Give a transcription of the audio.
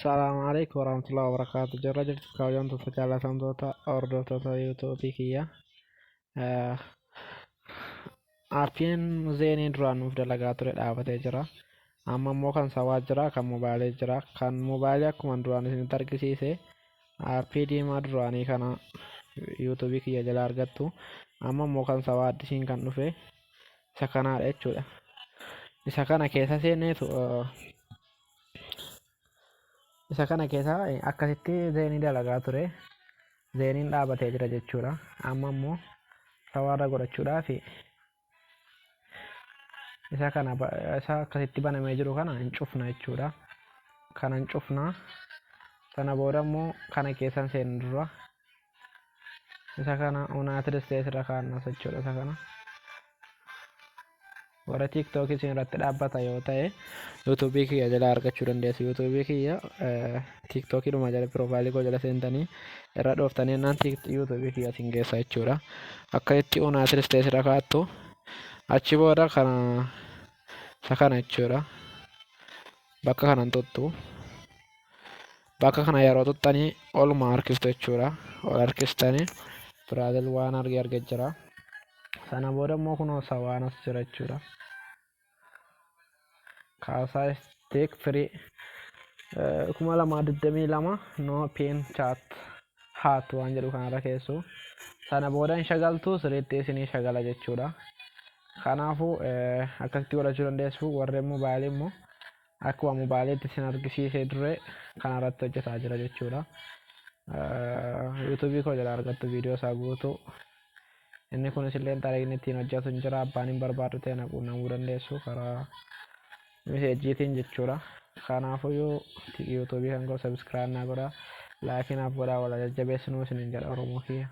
Salaamu alaikum warahmatullahi wabarakatuh. Jirra jirtu kabajamtoota, jaalatamtoota hordoftoota YouTubeii kiyya. Aappiin Zeenii duraan nuuf dalagaa ture dhaabatee jira. Amma immoo kan sawaa jira, kan mobaayilii jira. Kan mobaayilii akkuma duraan isinitti argisiise aappii diimaa duraanii kana YouTubeii kiyya jala argattu. Amma immoo kan sawaa addisiin kan dhufe isa kanaadha jechuudha. Isa kana keessa seeneetu, isa kana keessa akkasitti Zeenii dalagaa ture. Zeeniin dhaabatee jira jechuudha. Amma immoo sawaarra godhachuudhaaf isa kana, isa akkasitti banamee jiru kana hin cufna jechuudha. Kana hin cufna. Sana booda immoo kana keessan seenu dura isa kana United States irra kaa'annas jechuudha isa kana. Warra TikTokii isin irratti dhaabbata yoo ta'e, YouTubeii kiyya jala argachuu dandeessu. YouTubeii kiyya TikTokii dhuma jala, profileii koo jala seentanii irra dhooftanii jennaan YouTubeii kiyya isin geessa jechuudha. Akka itti United States irra kaa'attu, achi booda kana, isa kana jechuudha. Bakka kanan tuttu. Bakka kana yeroo tuttanii oluma harkiftu jechuudha. Ol harkistanii Biraazil waan arge arge jira. Sana booda immoo kunoo sawaan as jira jechuudha. Kaasaa stick free 2022 no pin chat hat waan jedhu kanarra keessu. Sana booda hin shagaltu, sirriitti isinii shagala jechuudha. Kanaafuu akkasitti godhachuu dandeessu. Warreen mobaayilii immoo akkuma mobaayiliitti isin argisiisee dure kanarratti hojjetaa jira jechuudha. YouTubeii koo jala argattu viidiyoo isaa guutuu. Inni kunis illee xariiqni ittiin hojjetu hin jira. Abbaan hin barbaadu ta'e na quunnamuu dandeessu karaa messageiitiin jechuudha. Kanaafuyyuu YouTubeii kan koo subscribe naa godhaa. Likeii naaf godhaa, wal jajjabeessinuu isiniin jedha, Oromoo kiyya.